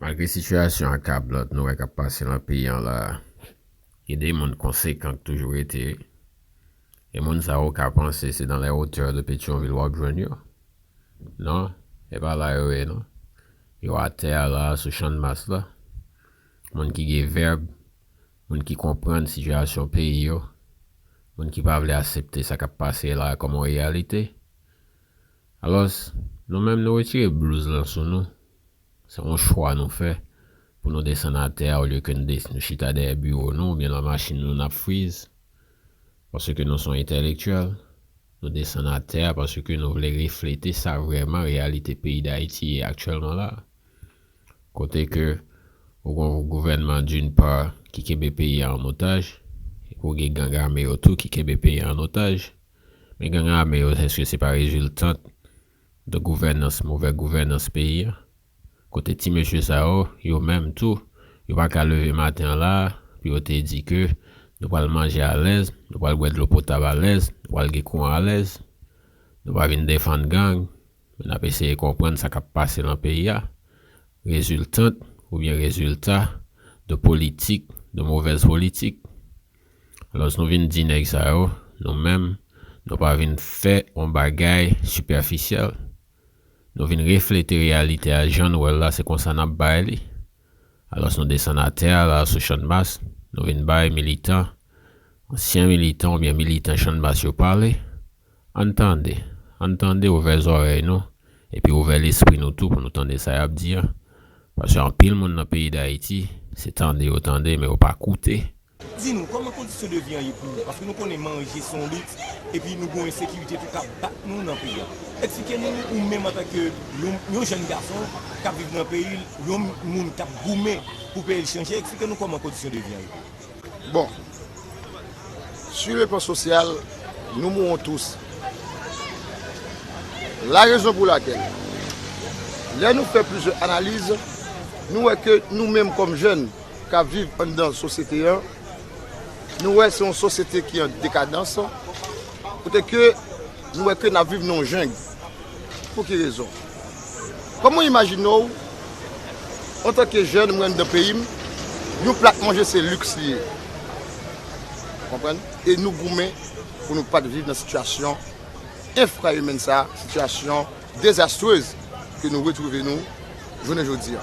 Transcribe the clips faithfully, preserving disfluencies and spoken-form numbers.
Malgre sitiyasyon akablante nou wè k ap pase nan peyi an la, gen de moun konsekan k toujou rete. E moun sa yo ka panse se dans les hauteurs de Petyonvil w ap jwenn yo. Non, e pa la yo ye non. Yo atè a la, sou Channmas la. Moun ki gen vèb, moun ki konprann sitiyasyon peyi yo, moun ki pa vle aksepte sa k ap pase la kòm yon reyalite. Alòs, nou menm nou retire blouz lan sou nou. Se yon chwa nou fè pou nou desann atè a olye ke nou, nou chita dèyè biwo nou oubyen nan machin nou n ap friz. Paske nou se yon entèlektyèl, nou desann atè a paske nou vle reflete sa vrèman reyalite peyi Dayiti ye aktyèlman la. Kote ke ou gen yon gouvènman d'une part ki kenbe peyi a an otaj, epi ou gen gang ame yo tou ki kenbe peyi a an otaj. Men gang ame yo, èske se pa reziltant de gouvènans, movè gouvènans peyi a? Kote ti mesye sa yo, yo menm tou, yo pa ka leve maten an la, pou yo te di ke nou pral manje alèz, nou pral bwè dlo potab alèz, nou pral gen kouran alèz, nou pa vin defann gang, men n ap eseye konprann sa k ap pase nan peyi a, reziltant oubyen rezilta de politik, de movèz politik. Alòs, nou vin di nèg sa yo, nou menm, nou pa vin fè yon bagay sipèfisyèl. Nou vin reflete reyalite a jan nou wè l la, se konsa n ap bay li. Alòs, nou desann atè a la, sou Channmas, nou vin bay militan, ansyen militan oubyen militan Channmas yo pale. Ann tande, ann tande, ouvè zòrèy nou, epi ouvè lespri nou tou pou nou tande sa y ap di a. Paske anpil moun nan peyi Dayiti, se tande yo tande, men yo pa koute. Di nou, kòman kondisyon de vi an ye pou ou? Paske nou konnen manje se yon liks, epi nou gen yon ensekirite tou k ap bat nou nan peyi a. Eksplike nou, ou menm antanke yon, yon jèn gason k ap viv nan peyi l, yon moun k ap goumen pou peyi l chanje, eksplike nou kòman kondisyon de vi an ye pou ou. Bon, sur le plan social, nous mourons tous. La raison pour laquelle, lè nou fè plizyè analiz, nou wè ke nou menm kòm jèn k ap viv anndan sosyete an, nou wè se yon sosyete ki an dekadans, kote ke nou wè ke n ap viv nan yon jeng. Pou ki rezon? Kòman w imajine w, antanke jèn, mwen anndan peyi m, yon plat manje se liks li ye. Konprann? E nou goumen pou nou pa t viv nan sitiyasyon enfra imèn sa, sitiyasyon dezastrez ke nou retwouve nou jounen jodi a.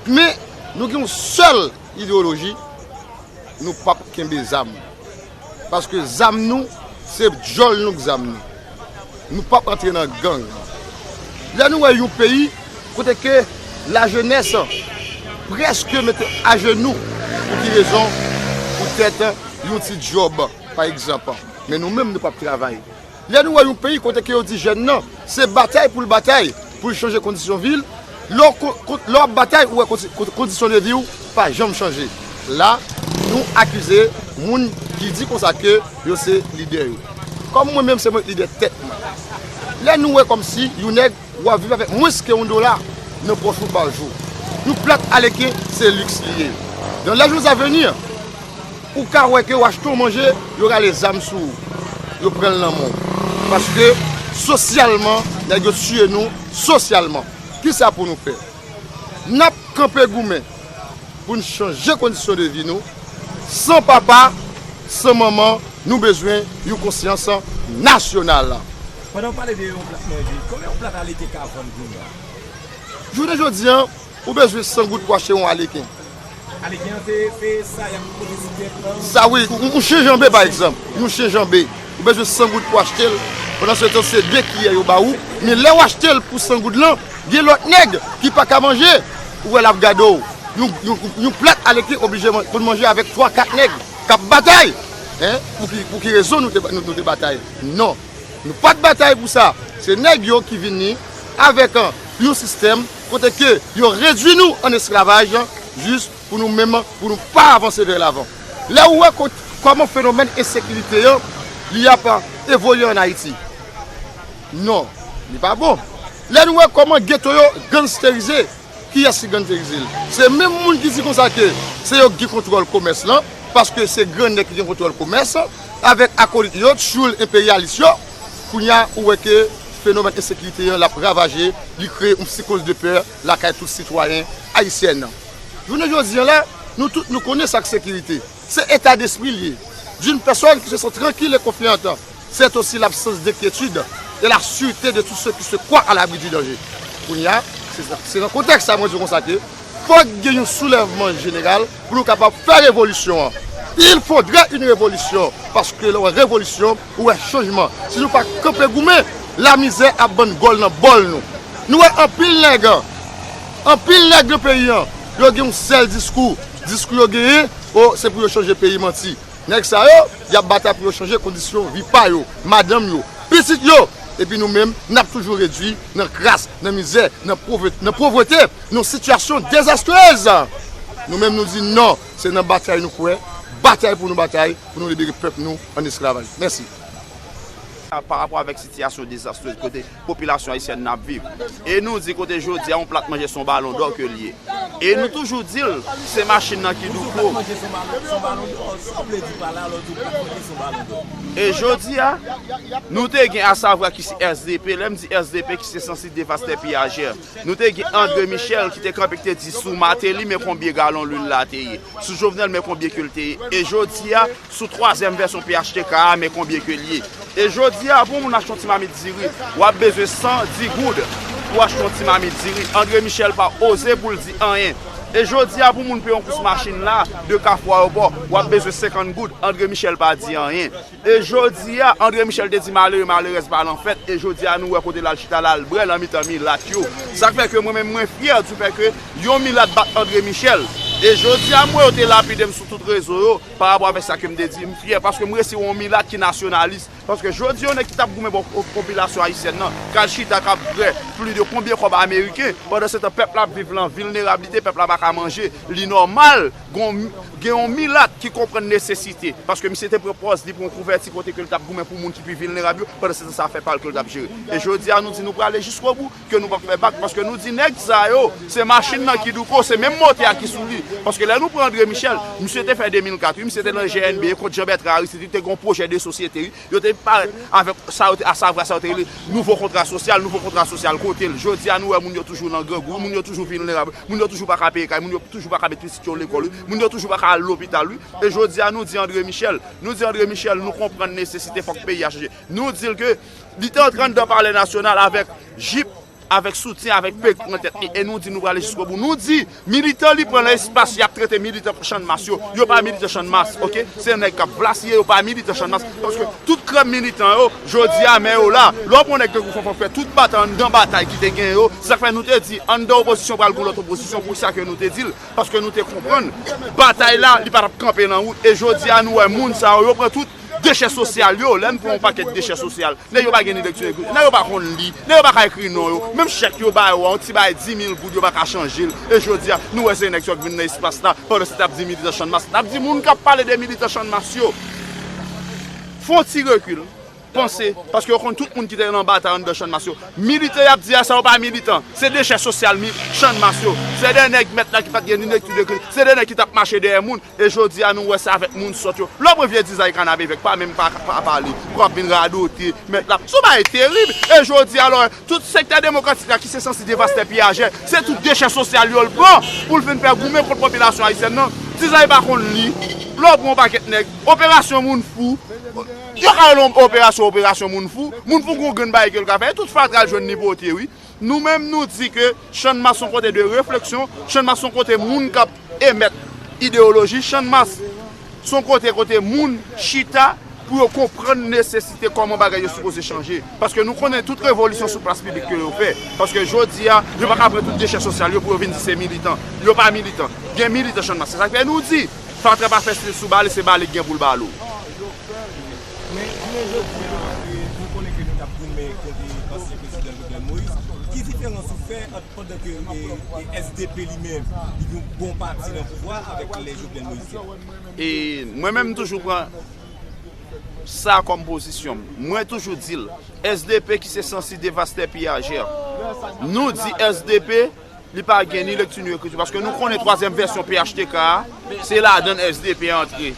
Men, nou gen yon sèl ideyoloji, nou p ap kenbe zam. Paske zam nou, se djòl nou k zam nou. Nou p ap antre nan gang. Lè nou wè yon peyi kote ke lajenès prèske mete ajenou, pou ki rezon? Poutèt yon ti djòb, pa egzanp. Men nou menm, nou p ap travay. Lè nou wè yon peyi kote ke yo di jèn nan, se batay pou l batay, pou l chanje kondisyon vi l, lè w ko-, ko-, lè w ap batay, ou wè kondi-, ko-, kondisyon de vi w pa janm chanje. La, nou akize moun ki di konsa ke yo se lidè yo. Kòm mwen menm, se mwen k lidè tèt mwen. Lè nou wè kòmsi yon nèg w ap viv avèk mwens ke yon dola nan pòch ou pa jou. Yon plat aleken, se liks li ye. Dans les jours à venir, ou ka wè ke w achte yon manje, yo rale zam sou ou. Yo pran l nan men w. Paske, sosyalman, nèg yo tiye nou, sosyalman. Kisa pou nou fè? N ap kanpe goumen pou n chanje kondisyon de vi nou. San papa, san manman, nou bezwen yon konsyans nasyonal. Pandan w pale de yon plat manje, konbyen yon plat aleken ka vann kounye a? Jounen jodi a, ou bezwen san goud pou achte yon aleken. Aleken an se, se sa y ap pote sou tèt lan. Sa wi, yon, yon chenjanbe pa egzanp. Yon chenjanbe. Ou bezwen san goud pou achte l. Pandan se tan se de kiyè yo ba ou. Men lè w achte l pou san goud lan, gen lòt nèg ki pa ka manje. Ou wè l ap gade w. Yon, yon, yon plat aleken oblije man-, konn manje avèk twa, kat nèg k ap batay. Hein? Pou ki, pou ki rezon nou te, nou, nou te batay? Non. Nou pa t batay pou sa. Se nèg yo ki vini avèk, an, yon sistèm kote ke yo redui nou an esklavaj, jis pou nou menm, pou nou pa avanse vè lavan. Lè ou wè kot-, kòman fenomèn ensekirite an, li ap evolye an Ayiti. Non, li pa bon. Lè nou wè kòman geto yo gangsterize, kiyès ki gangsterize l? Se menm moun ki di konsa ke se yo ki gen kontwòl komès lan, paske se grannèg ki gen kontwòl komès, avèk akolit yo, tchoul enperyalis yo. Kounye a, ou wè ke Fenomèn ensekirite an, l ap ravaje, li kreye yon psikoz de pè lakay tout sitwayen ayisyen. Jounen jodi a la, nou tout nou konnen sa k sekirite. Se eta despri l ye d'une personne qui se sent tranquille et confiante. C'est aussi l'absence d'inquiétude et la sûreté de tous ceux qui se croient à l'abri du danger. Kounye a, se, se nan kontèks sa mwen di konsa ke fòk gen yon soulèvman jeneral pou nou kapab fè revolisyon an. Il faudrait une révolution, paske lè w wè revolisyon, ou wè chanjman. Si nou pa kanpe goumen, lamizè ap bann gòl nan bòl nou. Nou wè anpil nèg, anpil nèg nan peyi an, yo gen yon sèl diskou. Diskou yo genyen, o, se pou yo chanje peyi, manti. Nèg sa yo, y ap batay pou yo chanje kondisyon vi pa yo, madanm yo, pitit yo. Epi nou menm, n ap toujou redui nan kras, nan mizè, nan pwovre-, nan povrete, nan sitiyasyon dezastrez. Nou menm, nou di non, se nan batay nou kwè, batay pou nou batay, pou nou libere pèp nou an esklavaj. Mèsi. Pa rapò avèk sitiyasyon dezastrez kote popilasyon ayisyèn nan ap viv. E nou di kote jodi a, yon plat manje se yon balon dò ke l ye. E nou toujou di l, se machin nan ki douko. E jodi a, nou te gen Asavwa ki se S D P, lè m di S D P ki se sansi devastè piyajè. Nou te gen André Michel ki te kanpe ki te di sou Martelly, men konbyen galon lwil la te ye. Sou Jovenel, men konbyen ke l te ye. E jodi a, sou twazyèm vèsyon P H T K a, men konbyen ke l ye. E jodi a, pou moun achte yon ti mamit diri, w ap bezwen san di goud pou achte yon ti mamit diri. André Michel pa oze pou l di anyen. E jodi a, pou moun peye yon kous machin la, de Kafou Ayewopò, w ap bezwen senkant goud. André Michel pa di anyen. E jodi a, André Michel te di malere, malerèz pa lan fèt. E jodi a, nou wè kote l al chita, l al brè nan mitan milat yo. Sa k fè ke mwen menm, mwen fyè di fè ke yon milat bat André Michel. E jodi a, m wè yo te lapide m sou tout rezo yo. Pa rapò avèk sa ke m te di, m fyè paske m resi yon milat ki nasyonalis. Paske jodi yon nèg ki t ap goumen pou popilasyon ayisyèn nan, k al chita, k ap brè plis de konbyen kòb ameriken, pandan se tan pèp la ap viv lan vilnerablite, pèp la pa ka manje, li nòmal gen, gen yon milat ki konprann nesesite. Paske misye te pran pòz li pou yon kouvèti kote ke l t ap goumen pou moun ki pi vilnerab yo, pandan se tan se afè pa l ke l t ap jere. E jodi a nou di nou prale jiskobou, ke nou p ap fè bak, paske nou di nèg sa yo, se machin nan ki douko, se menm motè a ki sou li. Paske lè nou pran André Michel, misye te fè de mil kat, wi, misye te nan G N B kont Jean Bertrand Aristide, li te gen yon pwojè de sosyete, wi. Yo te parèt avèk sa yo te, Asavwa sa yo te rele nouvo kontra sosyal, nouvo kontra sosyal kote l. Jodi a nou wè moun yo toujou nan grangou, moun yo toujou vilnerab, moun yo toujou pa ka peye kay, moun yo toujou pa ka met pitit yo lekòl, wi. Moun yo toujou pa ka al lopital, wi. E jodi a nou di André Michel, nou di André Michel, nou konprann nesesite fòk peyi a chanje. Nou di l ke li te antre anndan Palè Nasyonal avèk jip, avèk soutyen, avèk perik nan tèt li. E nou di nou prale jiskobou. Nou di militan li pran nan espas y ap trete militan Channmas yo. Yo pa militan Channmas, oke? Se nèg k ap vlasye, yo pa militan Channmas. Paske tout krèm militan yo, jodi a, men yo la. Lè w pran nèg tankou Fanfan k fè tout batay anndan batay ki te gen yo, se sa k fè nou te di, anndan opozisyon pral gen lòt opozisyon, pou sa ke nou te di l. Paske nou te konprann batay la, li pa t ap kanpe nan wout. E jodi a, nou wè moun sa yo, yo pran tout dechè sosyal yo. Lè n pran yon pakèt dechè sosyal, nèg yo pa gen ni lekti ni ekri, nèg yo pa konn li, nèg yo pa ka ekri non yo. Menm chèk yo ba yo a, yon ti bagay di mil goud, yo pa ka chanje l. E jodi a, nou wè se nèg sa yo k vin nan espas la, pandan se t ap di militan Channmas. N ap di moun k ap pale de militan Channmas yo, fè yon ti rekil, panse, paske yo konn tout moun ki te nan batay anndan Channmas yo. Militan y ap di a sa, yo pa militan. Se dechè sosyal mi-, Channmas yo. Se de nèg mèt la ki pa t gen ni lekti ni ekri. Se de nèg ki t ap mache dèyè moun. E jodi a, nou wè se avèk moun sòt yo. Lè w pran vye dizay kanapevèk, pa menm pa, pa pale. Pou ap vin radote, mèt la. Se yon bagay terib. E jodi a, lè w wè tout sektè demokratik la ki se sansi devastè piyajè, se tout dechè sosyal yo l pran pou l vin fè goumen kont popilasyon ayisyèn nan. Dizay pa konn li. Lè w pran yon pakèt nèg, operasyon moun fou. Yo ka rele yon operasyon, operasyon moun fou. Moun fou gon grenn bagay ke l ka fè. E tout fatra l jwenn li pote, wi. Nou menm, nou di ke Channmas se yon kote de refleksyon, Channmas se yon kote moun k ap emèt ideyoloji, Channmas se yon kote kote moun chita pou yo konprann nesesite kòman bagay yo sipoze chanje. Paske nou konnen tout revolisyon sou plas piblik ke yo fè. Paske jodi a, yo pa ka pran tout dechè sosyal yo pou yo vin di se militan. Yo pa militan. Gen militan Channmas. Se sa k fè nou di, fatra pa fè stil sou bale, se bale k gen pou l bale w. Men, jounen jodi a, e, nou konnen ke nou t ap goumen kont ansyen prezidan Jovenel Moïse. Ki diferans ou fè ant pandan ke, e, e, S D P li menm, li gen yon bon pati nan pouvwa avèk lè Jovenel Moïse te la? E mwen menm, m toujou pran sa kòm pozisyon m. Mwen toujou di l, S D P ki se sansi devastè piyajè. Nou di S D P, li pa gen ni lekti ni ekriti, paske nou konnen twazyèm vèsyon P H T K a, se ladan l S D P antre.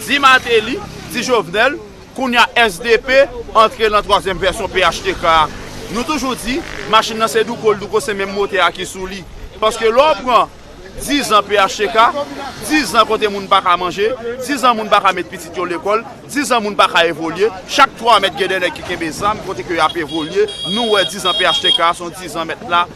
Di Martelly, di Jovenel, kounye a S D P antre nan twazyèm vèsyon P H T K a. Nou toujou di, machin nan se douko l douko, se menm motè a ki sou li. Paske lè w pran dizan P H T K, dizan kote moun pa ka manje, dizan moun pa ka met pitit yo lekòl, dizan moun pa ka evolye, chak twa mèt gen de nèg ki kenbe zam kote ke y ap evolye, nou wè dizan P H T K a se yon dizan mèt la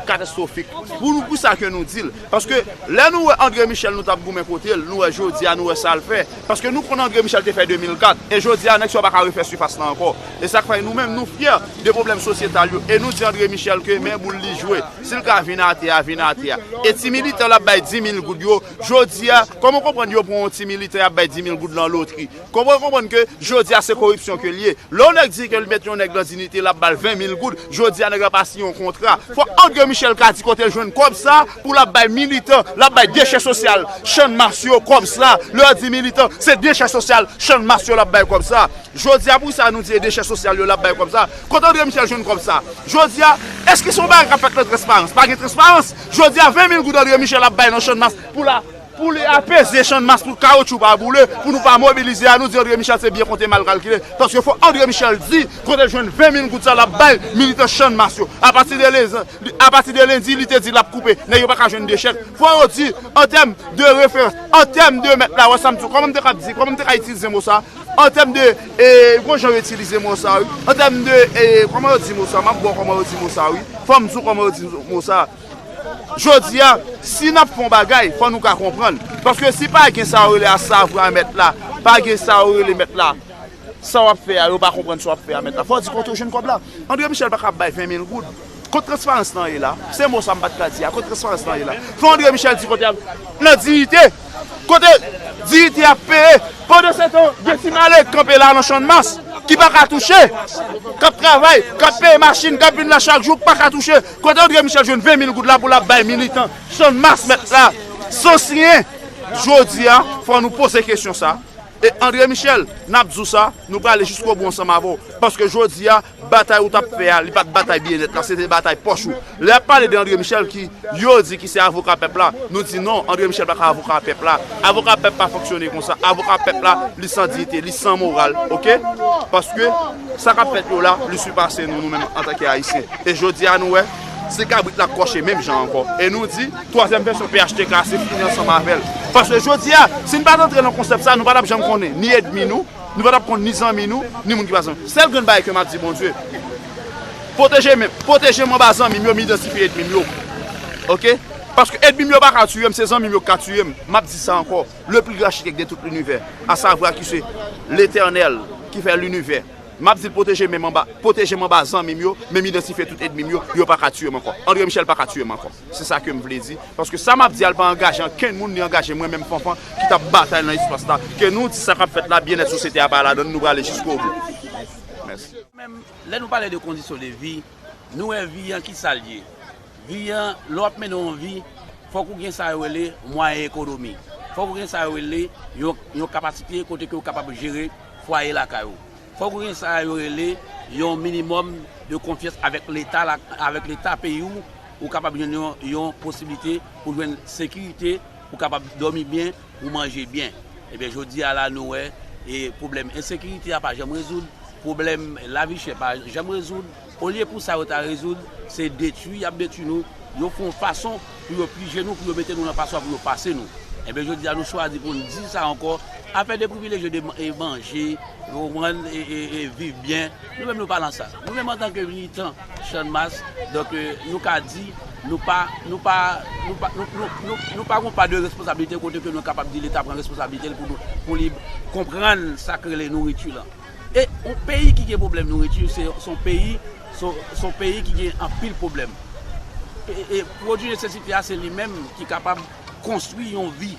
katastwofik. Pou nou, pou sa ke nou di l. Paske lè nou wè André Michel nou t ap goumen kote l, nou wè jodi a nou wè sa l fè. Paske nou konn André Michel te fè de mil kat, e jodi a nèg sa yo pa ka refè sifas la ankò. E sa k fè nou menm nou fyè de pwoblèm sosyetal yo, e nou di André Michel ke men boul li jwe. Si l ka vin atè a, vin atè a. E ti militan l ap bay di mil goud yo, jodi a, kòman w konprann yo pran yon ti militan y ap bay di mil goud lan lotri? Kòman w konprann ke jodi a se koripsyon ke l ye? Lè yon nèg di ke l met yon nèg nan diyite, l ap ba l ven mil goud, jodi a nèg la pa siyen yon kontra. Fò André Michel ka di kote l jwenn kòb sa pou l ap bay militan, l ap bay dechè sosyal Channmas yo kòb sa. Lè yo di militan, se dechè sosyal Channmas yo l ap bay kòb sa. Jodi a pou sa nou di e dechè sosyal yo l ap bay kòb sa. Kote André Michel jwenn kòb sa? Jodi a, èske se yon bagay k ap fèt nan transparans? Pa gen transparans. Jodi a, ven mil goud André Michel ap bay nan Channmas pou la pou li apeze Channmas, pou kawotchou pa boule, pou nou pa mobilize a, nou di André Michel se byen konte mal kalkile. Paske fò André Michel di kote l jwenn ven mil goud sa l ap bay militan Channmas yo. Apati de lendi, apati de lendi, li te di l ap koupe. Nèg yo pa ka jwenn de chèk. Fò yo di, an tèm de referans, an tèm de mèt la, wè sa m di w, kòman m te ka di, kòman m te ka itilize mo sa? An tèm de, e, gon jan yo itilize mo sa, wi. An tèm de, e, kòman yo di mo sa? M ap ba w kòman yo di mo sa, wi. Fò m di w kòman yo di mo sa. Jodi a, si n ap fè yon bagay, fò nou ka konprann. Paske si pa gen sa yo rele asavwa mèt la, pa gen sa yo rele mèt la, sa w ap fè a, yo pa konprann sa w ap fè a mèt la. Fò w di kote w jwenn kòb la. André Michel pa ka bay ven mil goud. Kot transparans lan ye la? Se mo sa m pa t ka di a. Kot transparans lan ye la? Fò André Michel di kote y ap, nan diyite. Kote diyite ap peye? Pandansetan, gen ti malere k kanpe la nan Channmas, ki pa ka touche, k ap travay, k ap peye machin, k ap vin la chak jou, pa ka touche. Kote André Michel jwenn ven mil goud la pou l ap bay militan Channmas mèt la, san siyen? Jodi a, fò nou poze kesyon sa. E André Michel, n ap di w sa, nou prale jiskobou ansanm avè w. Paske jodi a, batay ou t ap fè a, li pa t batay byennèt la, se te batay pòch ou. Lè y ap pale de André Michel ki, yo di ki se avoka pèp la, nou di non, André Michel pa ka avoka pèp la. Avoka pèp pa fonksyone konsa. Avoka pèp la, li san diyite, li san moral, oke? Paske sa k ap fèt yo la, li sipase nou, nou menm antanke Ayisyen. E jodi a, nou wè, se kabrit la k kòche menm jan ankò. E nou di, twazyèm vèsyon P H T K a, se fini ansanm avè l. Paske jodi a, si n pa t antre nan konsèp sa, nou pa t ap janm konnen ni ènmi nou, nou pa t ap konn ni zanmi nou, ni moun ki pa zanmi. Sèl grenn bagay ke m ap di Bondye, pwoteje men, pwoteje m anba zanmi m yo, m idantifye ènmi m yo. Oke? Paske ènmi m yo pa ka tiye m, se zanmi m yo ki ka tiye m. M ap di sa ankò, le pli gran achitek de tout linivè, asavwa ki se Letènèl ki fè linivè. M ap di l pwoteje men m anba, pwoteje m anba zanmi m yo, men m idantifye tout ènmi m yo, yo pa ka tiye m ankò. André Michel pa ka tiye m ankò. Se sa ke m vle di. Paske sa m ap di a, l pa angaje ankenn moun, li angaje mwen menm Fanfan ki t ap batay nan espas la. Ke nou di sa k ap fèt la, byennèt sosyete a pa ladan l, nou prale jiskobou. Mèsi. Menm lè nou pale de kondisyon de vi, nou wè vi an ki sa l ye. Vi an, lè w ap mennen yon vi, fòk ou gen sa yo rele mwayen ekonomi. Fòk ou gen sa yo rele yon, yon kapasite kote ke w kapab jere fwaye lakay ou. Fòk ou gen sa yo rele yon minimòm de konfyans avèk Leta la, avèk Leta peyi w, ou kapab jwenn yon, yon posiblite pou jwenn sekirite, ou kapab dòmi byen, ou manje byen. Ebyen, jodi a la, nou wè, e pwoblèm ensekirite a pa janm rezoud, pwoblèm lavi chè pa janm rezoud. Olye pou sa yo ta rezoud, se detwi y ap detwi nou, yo fè yon fason pou yo pije nou, pou yo mete nou nan paswa, pou yo pase nou. Ebyen, jodi a, nou chwazi pou n di sa ankò. Afè de privilèj de man-, e manje, ou konprann, e, e, e viv byen, nou menm nou pa nan sa. Nou menm antanke militan Channmas, donk, e, nou ka di, nou pa, nou pa, nou pa, nou, nou, nou, nou pa gon pa de responsablite kote ke nou kapab di Leta pran responsablite l pou nou, pou li konprann sa k rele nouriti lan. E yon peyi ki gen pwoblèm nouriti, se, se yon peyi, se, se yon peyi ki gen anpil pwoblèm. E, e pwodui nesesite a, se li menm ki kapab konstwi yon vi.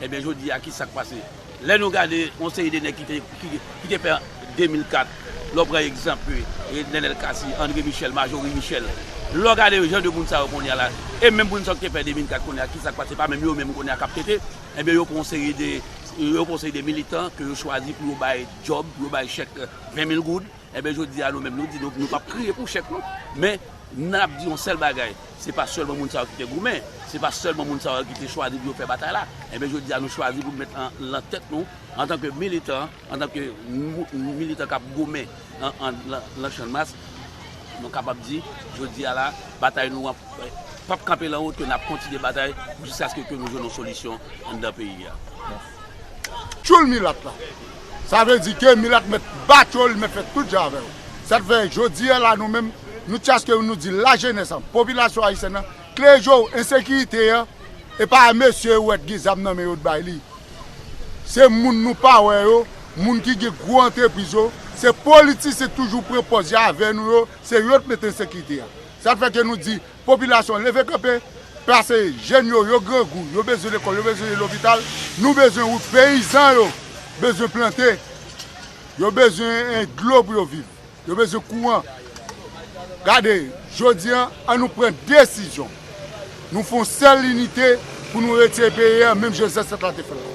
Ebyen, jodi a, ki sa k pase? Lè nou gade yon seri de nèg ki te, ki, ki te fè de mil kat, lè w pran egzanp, e, Nenel Cassy, André Michel, Majorie Michel, lè w gade jan de moun sa yo kounye a la, e menm moun sa yo ki te fè de mil kat kounye a, ki sa k pase? Pa menm yo menm kounye a k ap tete, ebyen, yo pran yon seri de, yo pran yon seri de militan ke yo chwazi pou yo bay djòb, pou yo bay chèk, e, ven mil goud. Ebyen, jodi a, nou menm, nou di, nou, nou p ap kriye pou chèk, non. Men, n ap di yon sèl bagay. Se pa sèlman moun sa yo ki te goumen. Se pa sèlman moun sa yo ki te chwazi pou yo fè batay la. Ebyen, jodi a, nou chwazi pou n met an, lan tèt nou, antanke militan, antanke mou-, militan k ap goumen an, an, lan, lan Channmas, Nou kapab di, jodi a la, batay nou an p ap kanpe lan wout, ke n ap kontinye batay jiskaske ke nou jwenn yon solisyon anndan peyi a. Tchoul milat la. Sa vle di ke milat mèt bat yo, li mèt fè tout jan avè yo. Sa k fè jodi a la nou menm, nou chaske nou di lajenès an, popilasyon ayisyèn nan, kle je w, ensekirite an, e pa mesye yo wè ki gen zam nan men yo t bay li. Se moun nou pa wè yo, moun ki gen gwo antrepriz yo, se politisyen toujou pran pòz yo avè nou yo, se yo t mete ensekirite a. Sa k fè ke nou di, popilasyon leve kanpe, pase jèn yo, yo grangou, yo bezwen lekòl, yo bezwen lopital, nou bezwen wout, peyizan yo bezwen plante, yo bezwen dlo pou yo viv, yo bezwen kouran. Gade, jodi an, an nou pran desizyon. Nou fè yon sèl inite pou nou retire peyi an, menm jan zansèt la te fè l.